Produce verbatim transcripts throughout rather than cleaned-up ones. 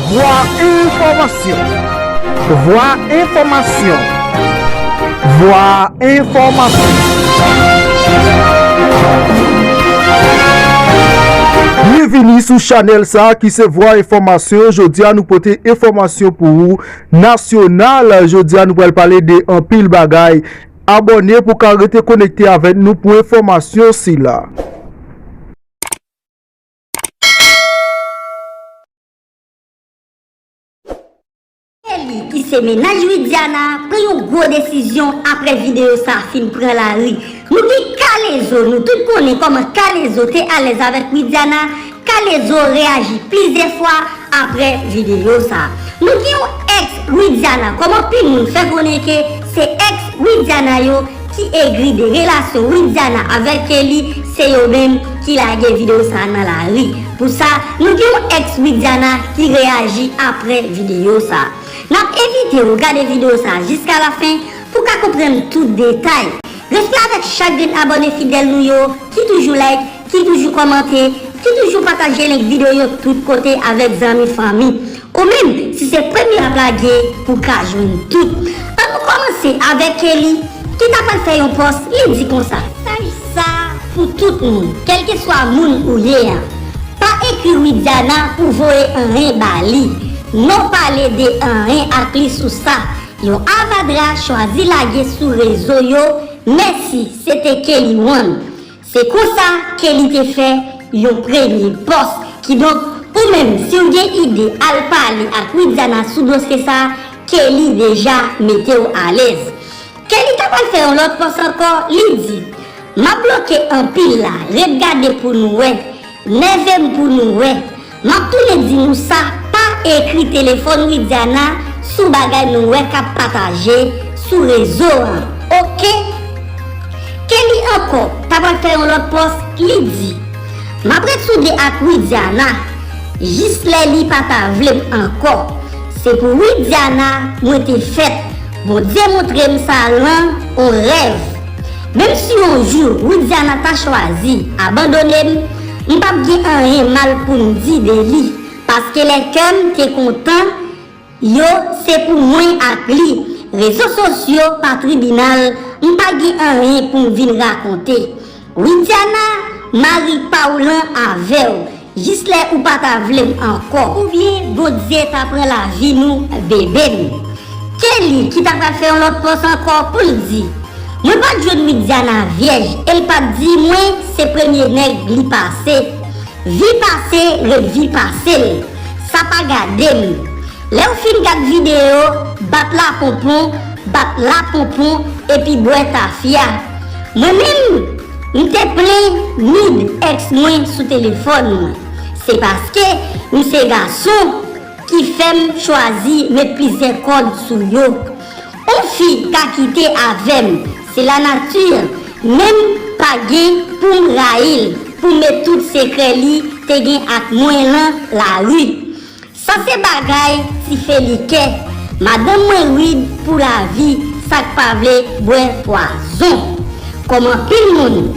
Vwa enfòmasyon. Vwa enfòmasyon. Vwa enfòmasyon. Byenvini sou chanèl sa a ki se Vwa Enfòmasyon. Jodi a nou pote enfòmasyon pou ou nasyonal. Jodi a nou pral pale de anpil bagay. Abòne pou w ka rete konekte avèk nou pou enfòmasyon sila. Kelly, ki se mennaj Widiana, pran yon gwo desizyon apre videyo sa fin pran lari. Nou gen K-Lezo, nou tout konnen kòman K-Lezo te alèz avèk Widiana. K-Lezo reyaji plizyè fwa apre videyo sa. Nou gen yon ex Widiana, kòman anpil moun fè konnen ke se ex Widiana yo ki egri de relasyon Widiana avèk Kelly, se yo menm ki lage videyo sa nan lari. Pou sa, nou gen yon ex Widiana ki reyaji apre videyo sa. N ap envite w gade videyo sa jiska lafen pou w ka konprann tout detay. Respè avèk chak grenn abòne fidèl nou yo ki toujou like, ki toujou kòmante, ki toujou pataje link videyo yo tout kote avèk zanmi, fanmi. Ou menm, si se premye w ap lage, pou w ka jwenn tout. Ann nou kòmanse avèk Kelly, ki ta pral fè yon pòs, li di konsa. Mesaj sa pou tout moun, kèlkeswa moun ou ye a. Pa ekri Widiana pou voye anyen ba li. Non pale de anyen ak li sou sa. Yon avadra chwazi lage sou rezo yo, mèsi, se te Kelly One. Se konsa Kelly te fè yon premye pòs. Kidonk, ou menm, si w gen ide al pale ak Widiana sou dosye sa, Kelly deja mete w alèz. Kelly ta pral fè yon lòt pòs ankò, li di, m ap bloke anpil la, ret gade pou nou wè. Nève m pou nou wè. M ap tounen di nou sa, pa ekri telefòn Widiana sou bagay nou wè k ap pataje sou rezo a, oke? Kelly ankò ta pral fè yon lòt pòs, li di, m ap ret soude ak Widiana jis lè li pa ta vle m ankò. Se pou Widiana mwen te fèt. Bondye montre m sa lan on rèv. Menm si yon jou Widiana ta chwazi abandone m, m p ap gen anyen mal pou m di de li, paske lè kè m te kontan, yo se pou mwen ak li. Rezo sosyo pa tribinal, m pa gen anyen pou m vin rakonte. Widiana, mari pa w lan avè w, jis lè ou pa ta vle m ankò. Oubyen Bondye ta pran lavi nou, bebe m. Kelly ki ta pral fè yon lòt pòs ankò pou l di, mwen pa t jwenn Widiana vyèj e l pa t di mwen se premye nèg li pase. Vi pase, ret vi pase l. Sa pa gade m. Lè w fin gad videyo, bat laponpon, bat laponpon, epi bwè tafya. Mwen menm, m te plen nud ex mwen sou telefòn mwen. Se paske m se gason ki fè m chwazi met plizyè kòd sou yo. On fi ka kite avè m, se lanati, men m pa gen pou m rayi l, pou m met tout sekrè li te gen ak mwen lan lari. Sa se bagay ti felikè. Madanm mwen rid pou lavi, sa k pa vle bwè pwazon. Kòm anpil moun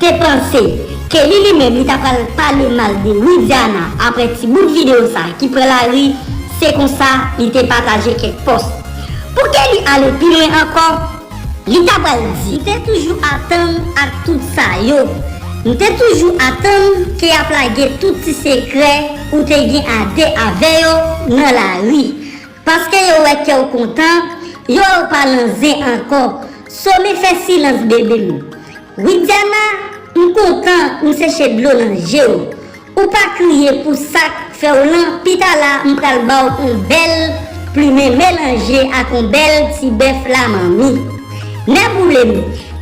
te panse Kelly li menm li ta pral pale mal de Widiana apre ti bout videyo sa ki pran lari, se konsa li te pataje kèk pòs. Pou Kelly ale pi lwen ankò, li ta pral di, m te toujou atann ak tout sa yo. M te toujou atann ke y ap lage tout ti sekrè ou te gen a de avè yo nan lari. Paske yo wè kè w kontan, yo wè w pa nan zen ankò. Some fè silans, bebe m. Widiana, m kontan, m seche dlo nan je w. Ou pa kriye pou sa k fè w lan, pita la m pral ba w on bèl plimen melanje ak on bèl ti bèf lamanmi. Nèboule m,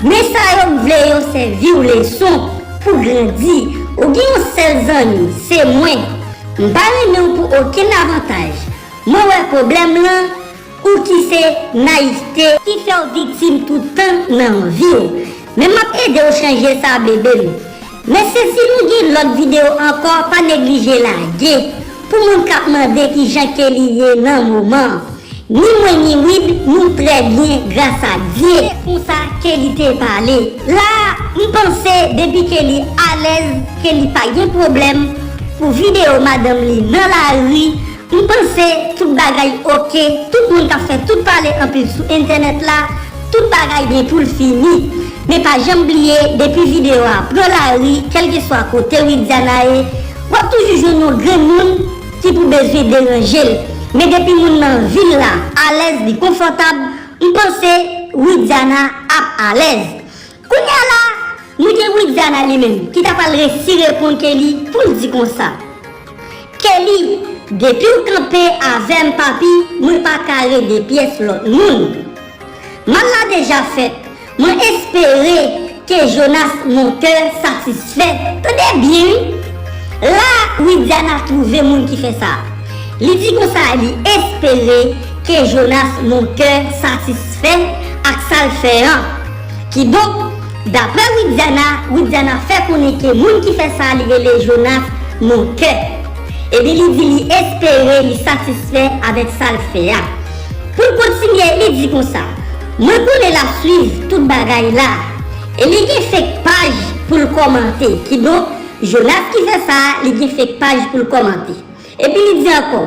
men sa yo m vle yo sèvi w leson pou grandi. Ou gen yon sèl zanmi, se mwen. M pa renmen w pou okenn avantaj. Mwen wè pwoblèm lan, ou ki se nayivte ki fè w viktim tout tan nan vi w. Men m ap ede w chanje sa, bebe m. Mesye, si nou gen lòt videyo ankò, pa neglije lage. Pou moun k ap mande kijan Kelly ye nan moman an. Ni mwen ni Wid, nou trè byen, gras a Dye. Se konsa Kelly te pale. La a, m panse depi Kelly alèz, Kelly pa gen pwoblèm pou videyo madanm li nan lari, M panse tout bagay oke, tout moun k ap fè tout pale anpil sou entènèt la, tout bagay gen pou l fini. Men pa janm bliye, depi videyo a pran lari, kèlkeswa kote Widiana ye, w ap toujou jwenn yon grenn moun ki pou bezwen deranje l. Men depi moun nan vil la alèz, li konfòtab, m panse Widiana ap alèz. Kounye a la, nou gen Widiana li menm, ki ta pral resi reponn Kelly pou l di konsa: Kelly, depi w kanpe avè m, papi, mwen pa ka rele pyès lòt moun. Mal la deja fèt, mwen espere ke Jonas mon kè satisfè. Tande byen wi. La, Widiana twouve moun ki fè sa. Li di konsa li espere ke Jonas mon kè satisfè ak sa l fè an. Kidonk, daprè Widiana, Widiana fè konnen ke moun ki fè sa li rele Jonas mon kè. Epi li di li espere li satisfè avèk sa l fè a. Pou l kontinye, li di konsa: Mwen konnen l ap swiv tout bagay la. E li gen fake paj pou l kòmante. Kidonk, Jonas ki fè sa a, li gen fake paj pou l kòmante. Epi li di ankò: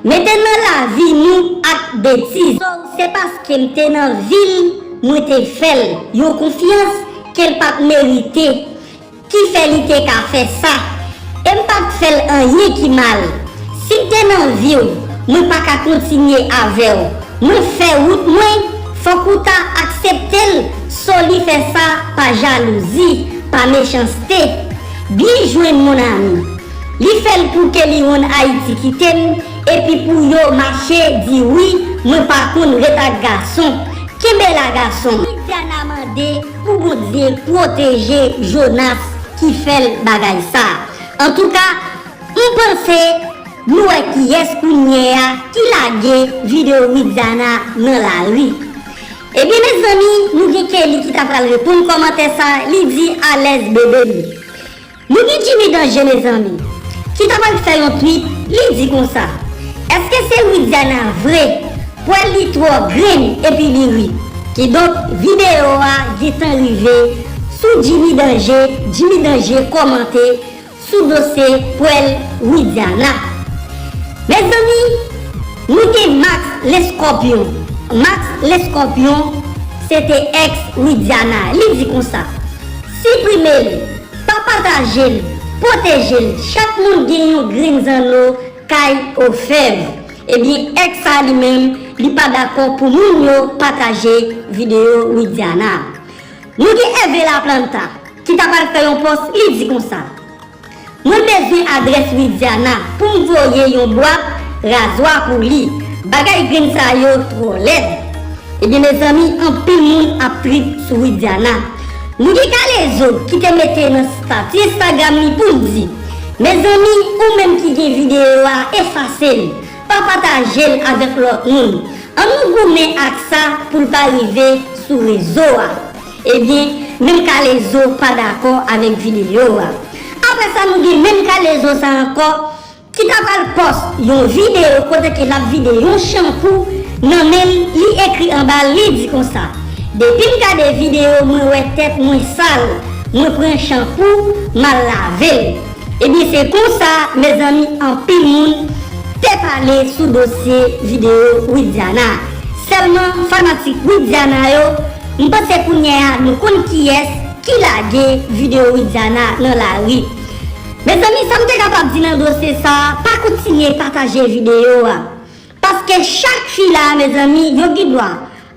Mete nan lavi nou ak betiz. So, se paske m te nan vi l, mwen te fè l yon konfyans ke l pa t merite, ki fè li te ka fè sa. E m pa t fè l anyen ki mal. Si m te nan vi w, mwen pa ka kontinye avè w. Mwen fè wout mwen, fòk ou ta aksepte l. So, li fè sa pa jalouzi, pa mechanste. Byen jwenn, mon ami. Li fè l pou Kelly One Haïti kite m, epi pou yo mache di wi, mwen pa konn ret ak gason. Kenbe la, gason m. Widiana mande pou Bondye pwoteje Jonas ki fè l bagay sa. Antouka, m panse nou wè kiyès kounye a ki lage videyo Widiana nan lari. Ebyen, mezanmi, nou gen Kelly ki ta pral reponn kòmantè sa, li di alèz bebe m. Nou gen Jimmy Danje, mezanmi, ki ta pral fè yon tweet, li di konsa: Èske se Widiana vre? Pwèl li twò grenn epi li ri. Kidonk, videyo a gentan rive sou Jimmy Danje, Jimmy Danje kòmante sou dosye pwèl Widiana. Mezanmi, nou gen Max Leskòpyon. Max Leskòpyon, se te èks Widiana. Li di konsa: Siprime l, pa pataje l, pwoteje l. Chak moun gen yon grenn zanno kay ofèv. Ebyen, èks sa li menm, li pa dakò pou moun yo pataje videyo Widiana. Nou gen Hervé Laplanta, ki ta pral fè yon pòs, li di konsa: Mwen bezwen adrès Widiana pou m voye yon bwat razwa pou li. Bagay grenn sa yo twò lèd. Ebyen, mezanmi, anpil moun ap trip sou Widiana. Nou gen Kalezo ki te mete nan estati Instagram li pou l di: Mezanmi, ou menm ki gen videyo a, efase l. Pa pataje l avèk lòt moun. Ann nou goumen ak sa pou l pa rive sou rezo a. Ebyen, menm Kalezo pa dakò avèk videyo a. Apre sa, nou gen menm Kalezo sa ankò ki ta pral pòs yon videyo kote ke l ap vide yon chanpou nan men l, li ekri anba l, li di konsa: Depi m gade videyo, mwen wè tèt mwen sal, mwen pran chanpou, m al lave l. Ebyen, se konsa, mezanmi, anpil moun te pale sou dosye videyo Widiana. Sèlman, fanatik Widiana yo, m panse kounye a nou konn kiyès ki lage videyo Widiana nan lari. Mezanmi, sa m te kapab di nan dosye sa a, pa kontinye pataje videyo a. Paske chak fi la, mezanmi, yo gen dwa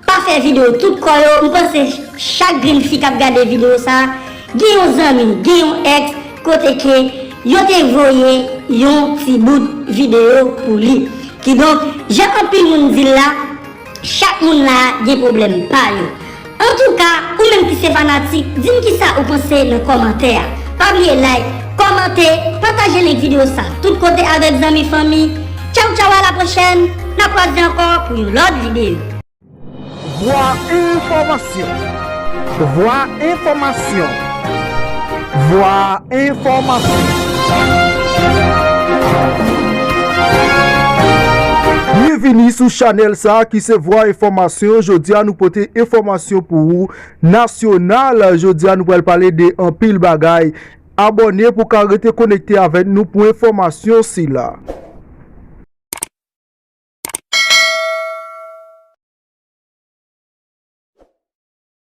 pa fè videyo tout kò yo. M panse chak grenn fi k ap gade videyo sa a, gen yon zanmi, gen yon èks, kote ke yo te voye yon ti bout videyo pou li. Kidonk, jan anpil moun di l la, chak moun la gen pwoblèm pa yo. Antouka, ou menm ki se fanatik, di m kisa ou panse nan kòmantè a. Pa bliye like, kòmante, pataje link videyo sa tout kote avèk zanmi, fanmi. Tchaw, tchaw, a la pwochèn. N ap kwaze ankò pou yon lòt videyo. Vwa enfòmasyon. Vwa enfòmasyon. Vwa enfòmasyon. Byenvini sou chanèl sa a ki se Vwa Enfòmasyon. Jodi a, nou pote enfòmasyon pou ou nasyonal. Jodi a, nou pral pale de anpil bagay. Abòne pou w ka rete konekte avèk nou pou enfòmasyon sila.